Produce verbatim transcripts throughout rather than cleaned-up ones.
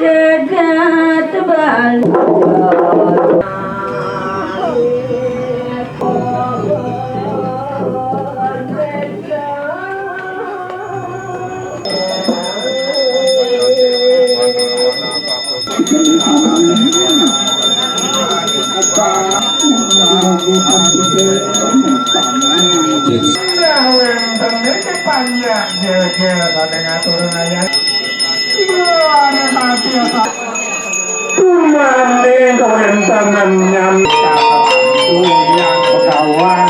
Jagat Bali. Kumanding kawéntenan nyam tuyang Begawan.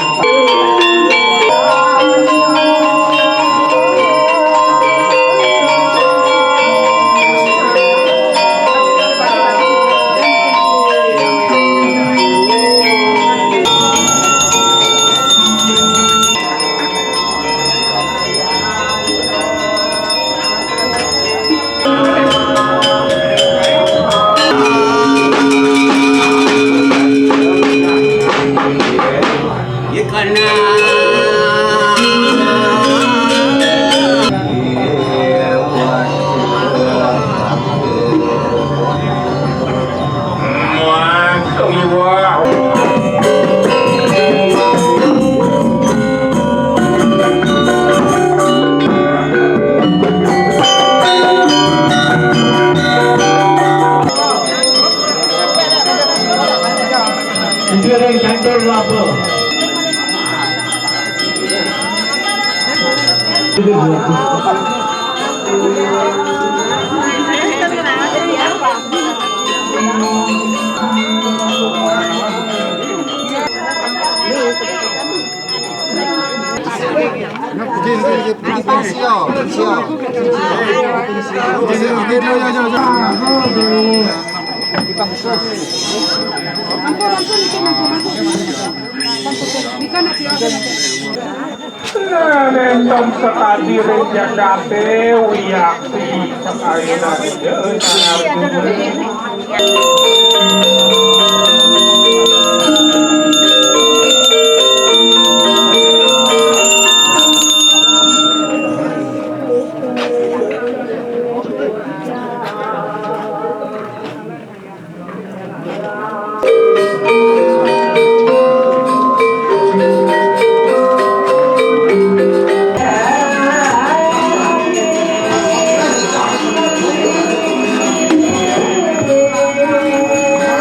Nénten sakadi ring jagaté wiakti sakainan.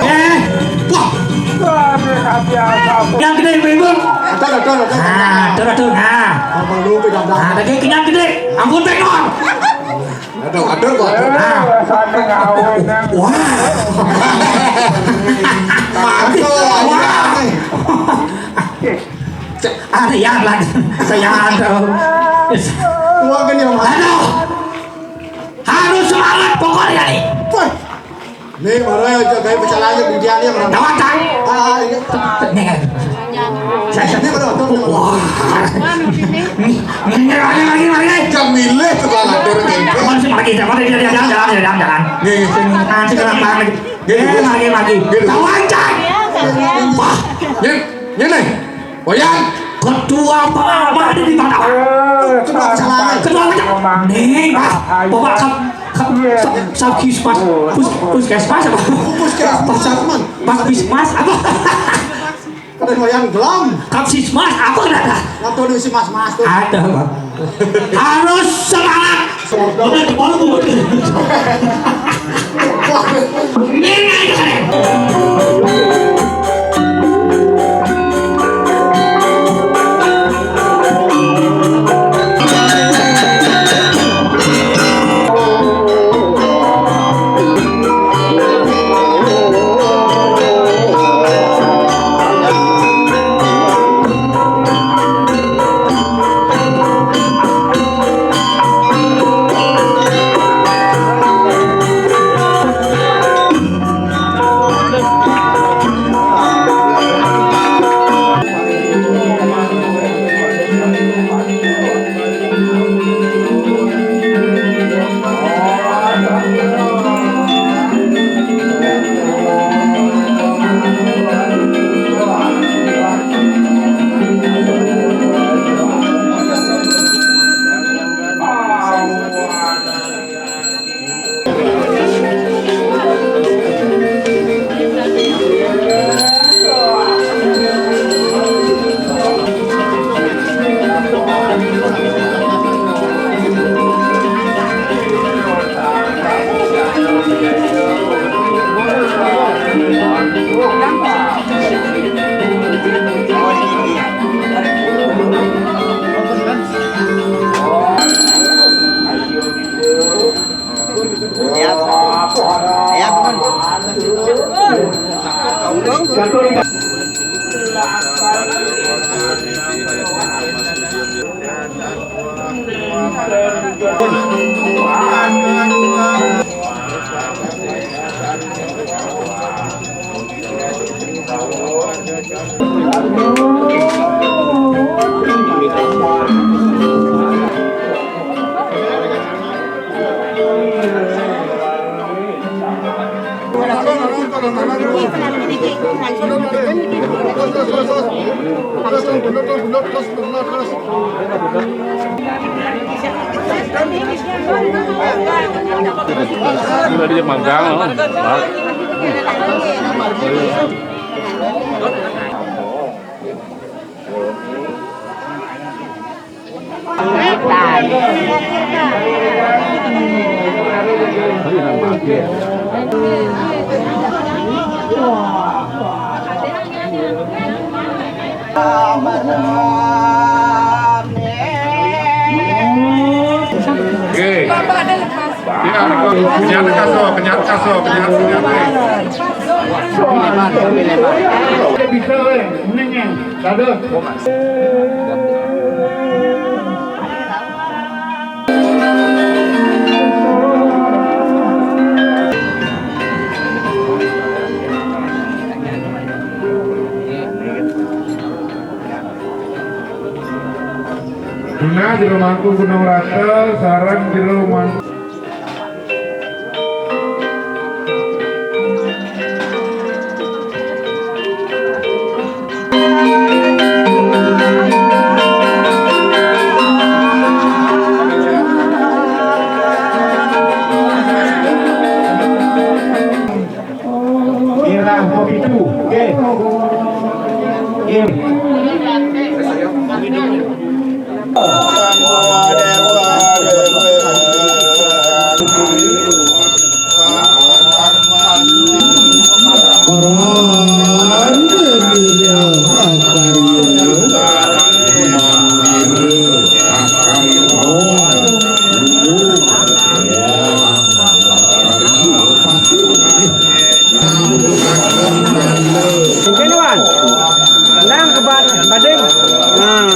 Eh, wah. Yang gedé, ibu-ibu. Atur, atur, atur. Nah, atur, atur, nah. Abang lu pegang. Nah, tadi kenyang gedé. Ampun, Bang. Aduh, aduh, kok aduh. Nah. Wah. Mantap, wah. Ada yang lagi. Saya ada. Wah, gini, Om. Aduh. Harus semangat pokoknya nih. Wah. Nih, baru aja kayak pecah langit di dia nih, orang. Tawatan. Ah, iya. Nih, kan. Saya ini baru tuh. Wah. Nih, nih, lagi, lagi, lagi. Yang milih tuh, Bang, atur nih. Masih lagi, jangan, jangan, jangan, jangan, jangan. Nih. Nanti kena tangan lagi. Gini, eh, gini. Lagi, lagi. Gini. Tawatan. Wah. Nih, nih, nih. Wayan. Ketua apa, apa ada di mana? Ketua apa? Ketua apa? Nih, Pak. Bapak Kap, Kap, Sab, Sabkismas. Pus, Puskesmas apa? Puskesmas, Sarman. Pak Bismas apa? Ada Wayan Gelam. Kapsismas apa kata? Waktu dulu si Mas Mas tuh. Ada, Pak. Harus semangat. Udah di bawah tuh. Ini aja. Ini tadi magang, oh. Oke. Iya, kenyat kaso, kenyat kaso, kenyat, kenyat. Bisa, weh, mending ya. Sadar. Tuna jero mangku Gunung Rata, sareng jero mangku. Irah Popitu, oke. Ir- Mungkin, Wan. Tenang, ke bad-, bading. Nah.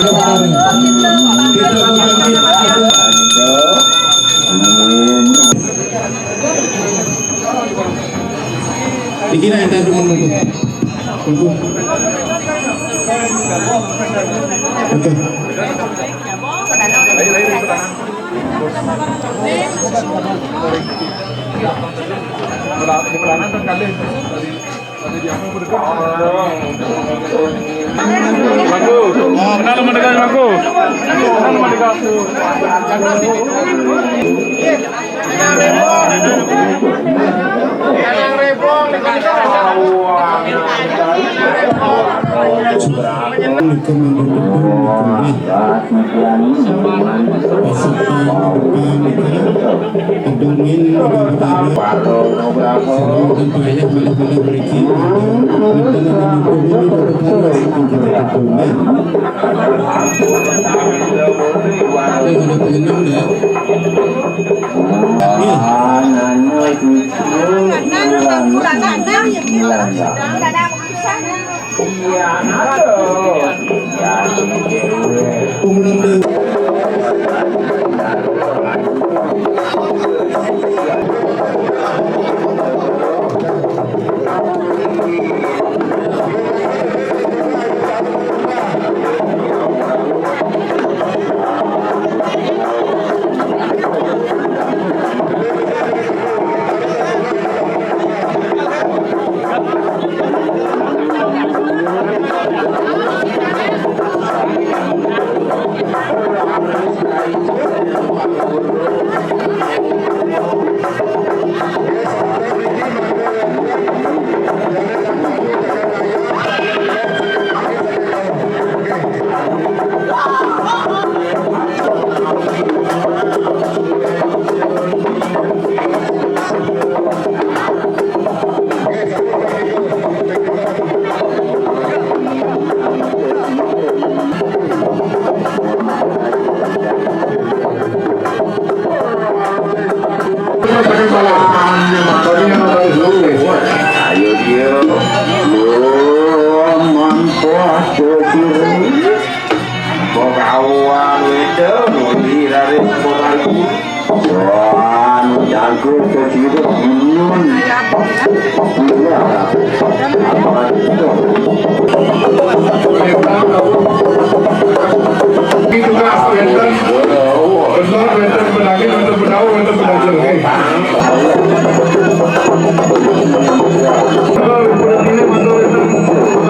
Dikira ada teman itu. Tunggu. Oke. Bagus. Kenal sama dengan bagus. Kenal sama dengan. Wah, kecil. Kok awan wedok, muni rare kok. Wah, anu jago kecil minum. Iya. Apa itu? Ini tugas wonten, bener wonten penangis, wonten penau, wonten penajel.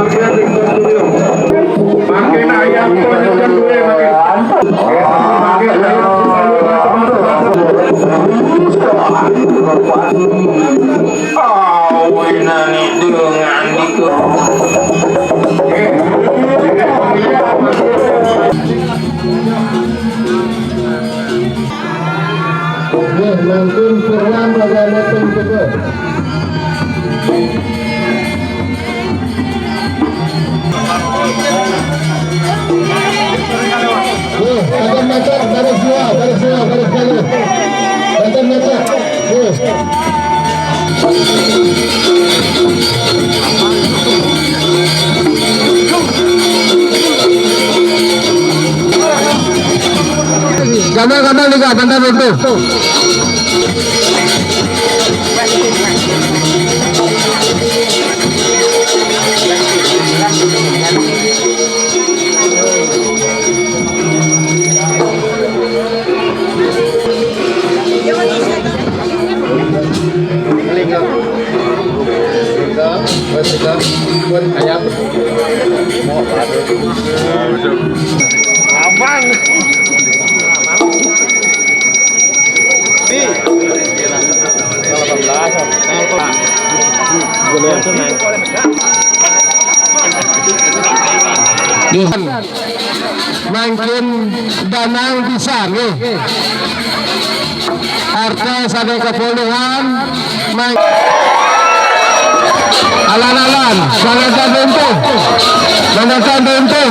Oke. Makin ayam tuh nyekel duwe makin. Makin ayam tuh selalu macam-macam. Oh, ini dengan itu. Nggih, langkung purwan pada mboten cukup. Nggih, kacamata, baris dua, baris dua, baris kayu. Kacamata, nggih. Gambar-gambar juga, bentar itu. Abang. Di. Mangkin danang pisan nggih. Arta saking kepuluhan mang-, alan-alan, manatan runtuh. Manatan runtuh.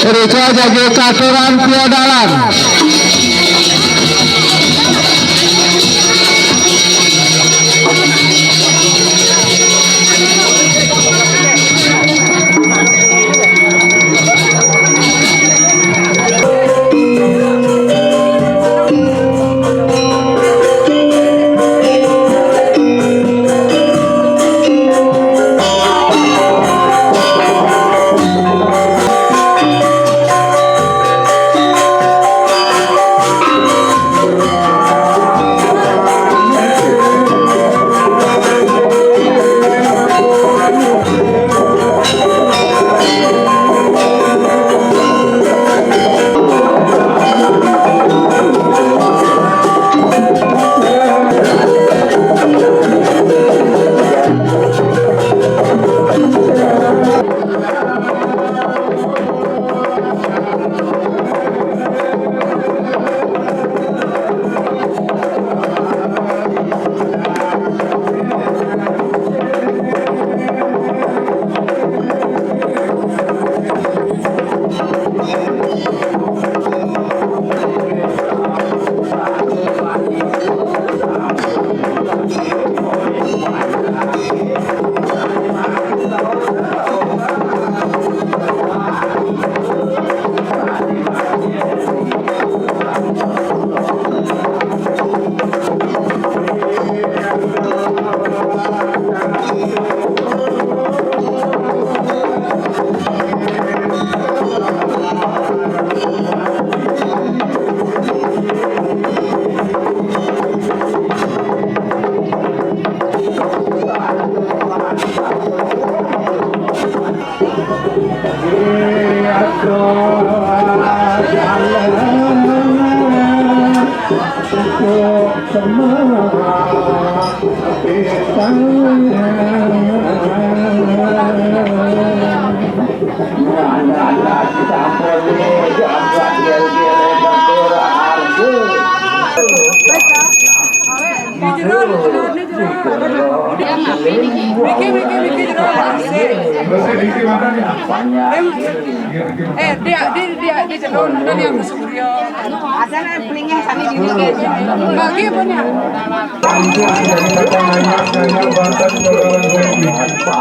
Rika jadi katuran piodalan. Mikir, mikir, mikir, mikir. Eh, dia, dia, dia, dia cedok, dan yang kesukuria. Ada nak pelingin kami di mikir. Bagi banyak. Untuk menjadi pasangan yang sangat bantat perkara.